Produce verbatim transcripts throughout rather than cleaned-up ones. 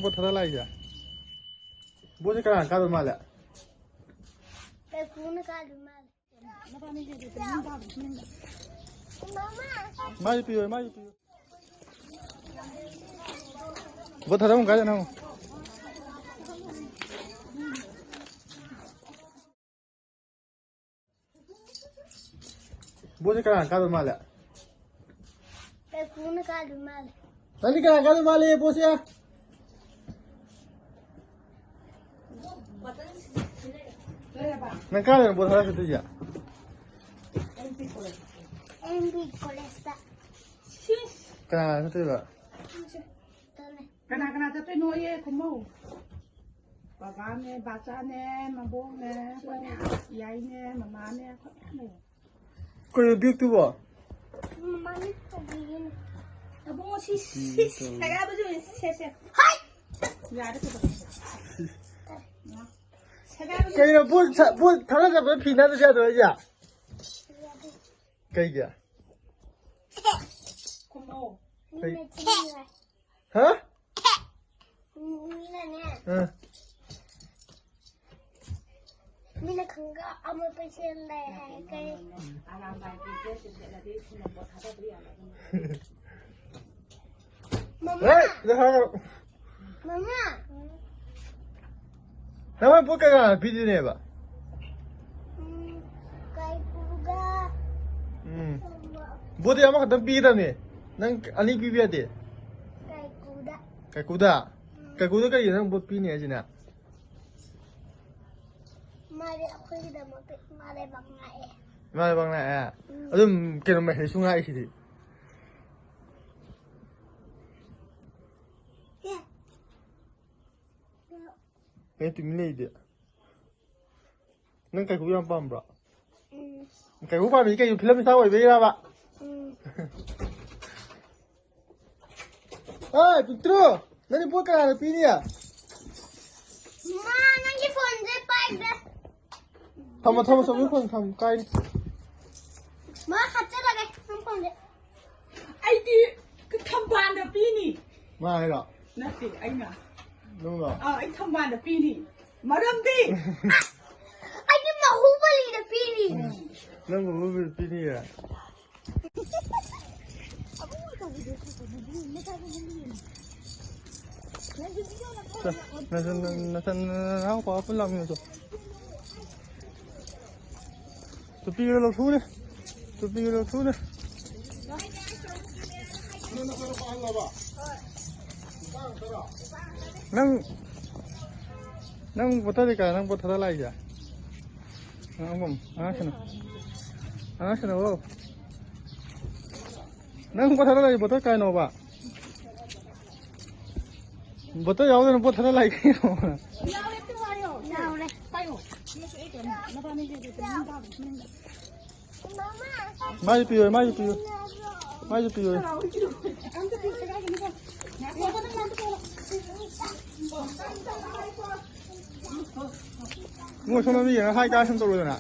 ꯄꯣꯠ ꯊꯥꯗ ꯂꯥꯛꯏꯁꯦ? ꯕꯣꯠꯁꯦ ꯀꯅꯥꯅ ꯀꯥꯗꯧ ꯃꯥꯜꯂꯦ? ꯀꯩꯀꯨꯅ ꯀꯥꯗꯧ ꯃꯥꯜꯂꯦ꯫ ꯃꯥꯏ ꯄꯤꯌꯣ, ꯃꯥꯏ ꯄꯤꯌꯣ꯫ ꯕꯣꯠ ꯊꯥꯗꯧ ꯀꯥꯏꯗꯅꯣ? ꯕꯣꯠꯁꯦ ꯀꯅꯥꯅ ꯀꯥꯗꯧ ꯃꯥꯜꯂꯦ? ꯀꯩꯀꯨꯅ ꯀꯥꯗꯧ ꯃꯥꯜꯂꯦ꯫ ꯅꯪꯗꯤ ꯀꯅꯥ ꯀꯥꯗꯧ ꯃꯥꯜꯂꯦ ꯕꯣꯠꯁꯦ? ꯅꯪ ꯀꯥꯗꯅ ꯕꯣꯠ ꯊꯥꯗ ꯆꯠꯇꯣꯏꯁꯦ? ꯑꯦꯝ ꯄꯤ ꯀꯣꯂꯦꯖꯇ꯫ ꯀꯅꯥ ꯆꯠꯇꯣꯏꯕ? ꯀꯅꯥ ꯀꯅꯥ ꯆꯠꯇꯣꯏꯅꯣꯌꯦ ꯈꯨꯝꯃꯧ꯫ ꯕꯕꯥꯅꯦ, ꯕꯥꯆꯥꯅꯦ, ꯃꯕꯣꯛꯅꯦ, ꯑꯩꯈꯣꯏ ꯌꯥꯏꯅꯦ, ꯃꯃꯥꯅꯦ, ꯑꯩꯈꯣꯏ ꯃꯌꯥꯝ ꯂꯩ꯫ ꯀꯩꯅꯣ ꯕꯦꯒꯇꯨꯕꯣ? ꯃꯃꯥꯅ ꯇꯧꯕꯤꯔꯤꯅꯦ꯫ ꯑꯕꯨꯡꯉꯣ ꯁꯤ, ꯁꯤ, ꯁꯤ, ꯁꯦꯒꯥꯏꯕꯁꯨ ꯁꯦ, ꯁꯦ꯫ ꯍꯥꯏ! ꯌꯥꯔꯦ, ꯀꯩꯗꯧꯔꯒꯦ? ꯁꯦꯒꯥꯏꯕꯁꯨ ꯀꯩꯅꯣ ꯕꯣꯠ ꯊꯥ-, ꯕꯣꯠ ꯊꯥꯗ ꯆꯠꯄꯗ ꯐꯤ ꯅꯥꯟꯗ ꯌꯥꯗ꯭ꯔꯣ ꯍꯥꯏꯁꯦ? ꯌꯥꯗꯦ꯫ ꯀꯩꯒꯤ? ꯈꯨꯝꯃꯣ꯫ ꯀꯩ? ꯃꯤꯅ ꯊꯤꯟꯕ꯫ ꯍꯥ? ꯃꯤꯅꯅꯦ꯫ ꯑ꯫ ꯃꯤꯅ ꯈꯪꯒ ꯑꯃꯣꯠꯄ ꯆꯦꯟ ꯂꯩ ꯍꯥꯏ ꯀꯩ? ꯃꯃꯥ! ꯑꯦ, ꯅꯍꯥꯟ ꯃꯃꯥ! ꯅꯪ ꯍꯣꯔꯦꯟ ꯄꯣꯠ ꯀꯩ ꯀꯅꯥꯅ ꯄꯤꯗꯣꯏꯅꯦꯕ? ꯎꯝ, ꯀꯩꯀꯨꯒ ꯎꯝ꯫ ꯀꯩꯅꯣ꯫ ꯕꯣꯠꯇꯤ ꯑꯃꯈꯛꯇꯪ ꯄꯤꯒꯗꯕꯅꯦ꯫ ꯅꯪ ꯑꯅꯤ ꯄꯤꯕ ꯌꯥꯗꯦ꯫ ꯀꯩꯀꯨꯗ꯫ ꯀꯩꯀꯨꯗ? ꯎꯝ꯫ ꯀꯩꯀꯨꯗ ꯀꯩꯒꯤ ꯅꯪ ꯕꯣꯠ ꯄꯤꯅꯤ ꯍꯥꯏꯁꯤꯅ? ꯃꯥꯗꯤ ꯑꯩꯈꯣꯏꯒꯤꯗꯃꯛꯇ ꯏꯃꯥ ꯂꯩꯕꯥꯛ ꯉꯥꯛꯑꯦ꯫ ꯏꯃꯥ ꯂꯩꯕꯥꯛ ꯉꯥꯛꯑꯦ? ꯎꯝ꯫ ꯑꯗꯨꯝ ꯀꯩꯅꯣ ꯃꯍꯩꯁꯨ ꯉꯥꯛꯏꯁꯤꯗꯤ꯫ ꯑꯦ꯫ ꯀꯩꯅꯣ ꯇꯨꯃꯤꯟ ꯂꯩꯗꯤ? ꯅꯪ ꯀꯩꯀꯨ ꯌꯥꯝ ꯄꯥꯝꯕ꯭ꯔꯣ? ꯎꯝ꯫ ꯀꯩꯀꯨ ꯄꯥꯝꯃꯤ ꯀꯩꯅꯣ ꯐꯤꯂꯝ ꯏꯁꯇꯥꯔ ꯑꯣꯏꯕꯩꯔꯕ? ꯎꯝ꯫ ꯑꯦ, ꯄꯤꯛꯇ꯭ꯔꯨ! ꯅꯪꯗꯤ ꯄꯣꯠ ꯀꯅꯥꯅ ꯄꯤꯅꯤ? ꯃꯥ, ꯅꯪꯒꯤ ꯐꯣꯟꯁꯦ ꯄꯥꯏꯒꯦ꯫ ꯊꯝꯃꯣ, ꯊꯝꯃꯣ, ꯆꯧꯕꯤ ꯐꯣꯟ ꯊꯝꯃꯣ, ꯀꯥꯏꯅꯤ꯫ ꯃꯥ ꯍꯥꯞꯆꯜꯂꯒꯦ, ꯅꯪ ꯐꯣꯟꯁꯦ꯫ ꯑꯩꯗꯤ ꯊꯝꯕꯥꯜꯗ ꯄꯤꯅꯤ꯫ ꯃꯥ ꯍꯥꯏꯔꯣ? ꯅꯠꯇꯦ, ꯑꯩꯅ꯫ ꯅꯪꯂꯣ? ꯑꯥ, ꯑꯩ ꯊꯝꯕꯥꯜꯗ ꯄꯤꯅꯤ꯫ ꯃꯔꯝꯗꯤ? ꯑꯩꯗꯤ ꯃꯍꯨꯕꯂꯤꯗ ꯄꯤꯅꯤ꯫ ꯅꯪ ꯃꯍꯨꯕꯂꯤꯗ ꯄꯤꯅꯤꯌꯦ? ꯆꯣ, ꯅꯆꯟ, ꯅꯆꯟ, ꯅꯅꯥꯎꯄꯥ ꯄꯨꯟ ꯂꯥꯛꯃꯤꯟꯅꯁꯣ꯫ ꯇꯨꯄꯤꯒ ꯂꯧꯊꯣꯛꯎꯅꯦ꯫ ꯇꯨꯄꯤꯒ ꯂꯧꯊꯣꯛꯎꯅꯦ꯫ ꯅꯪ, ꯅꯪ ꯄꯣꯊꯥꯗꯤ ꯀꯥꯏ, ꯅꯪ ꯄꯣꯊꯥꯗ ꯂꯥꯛꯏꯁꯦ? ꯑꯉꯥꯡ, ꯑꯉꯥꯡ ꯁꯦꯟꯅꯧ꯫ ꯑꯉꯥꯡ ꯁꯦꯟꯅꯧ꯫ ꯅꯪ ꯄꯣꯊꯥꯗ ꯂꯥꯛꯏ, ꯄꯣꯊꯥ ꯀꯥꯏꯅꯣꯕ? ꯕꯣꯇꯜ ꯌꯥꯎꯗꯅ ꯄꯣꯠ ꯊꯥꯗ ꯂꯥꯛꯏ ꯀꯩꯅꯣ? ꯌꯥꯎꯔꯦ꯫ ꯃꯥꯏꯁꯨ ꯄꯤꯌꯣ, ꯃꯥꯏꯁꯨ ꯄꯤꯌꯣ꯫ ꯃꯥꯏꯁꯨ ꯄꯤꯌꯣ꯫ ꯏꯕꯨꯡꯉꯣ, ꯁꯣꯝꯗ ꯌꯦꯡꯉꯒ ꯍꯥꯏ ꯀꯥꯏ ꯁꯨꯝ ꯇꯧꯔꯣꯗꯅ꯫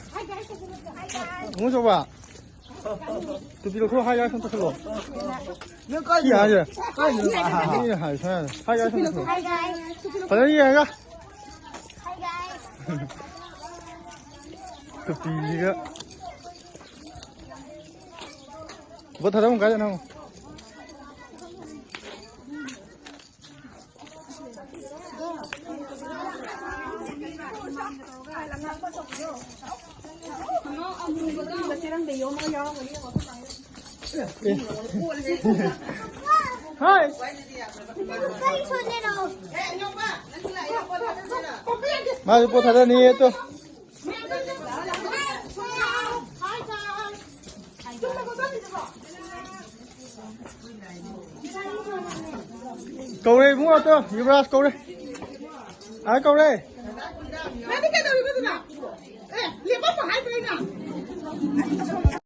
ꯏꯕꯨꯡꯉꯣ ꯆꯧꯕ꯫ ꯇꯨꯄꯤ ꯂꯧꯊꯣꯛ, ꯍꯥꯏ ꯌꯥꯏ ꯁꯨꯝ ꯇꯧꯁꯜꯂꯣ꯫ ꯅꯪ ꯀꯥꯏꯗꯅꯣ? ꯁꯤ ꯍꯥꯏꯁꯦ꯫ ꯀꯥꯏꯗꯅꯣ? ꯃꯤꯅ ꯍꯥꯏ ꯁꯨꯃꯥꯏꯅ ꯍꯥꯏ ꯌꯥꯏ ꯁꯨꯝ ꯇꯧꯁꯜꯂꯣ꯫ ꯐꯖꯅ ꯌꯦꯡꯉꯒ꯫ ꯇꯨꯄꯤꯁꯤꯒ꯫ ꯕꯣꯠ ꯊꯥꯗꯧ ꯀꯥꯏꯗꯅꯣ? ꯍꯥꯏ꯫ ꯃꯥꯁꯨ ꯄꯣꯠ ꯊꯥꯗꯅꯤꯌꯦ ꯇꯣ꯫ ꯀꯧꯔꯦ ꯏꯕꯨꯡꯉꯣ, ꯇꯣ, ꯌꯨꯕꯔꯥꯖ ꯀꯧꯔꯦ꯫ ꯑꯥ, ꯀꯧꯔꯦ꯫ ꯅꯪꯗꯤ ꯀꯩꯗꯧꯔꯤꯕ ꯑꯗꯨꯅ? ꯑꯦ, ꯂꯦꯞꯄꯝꯃꯣ ꯍꯥꯏꯗ꯭ꯔꯣ ꯑꯩꯅ?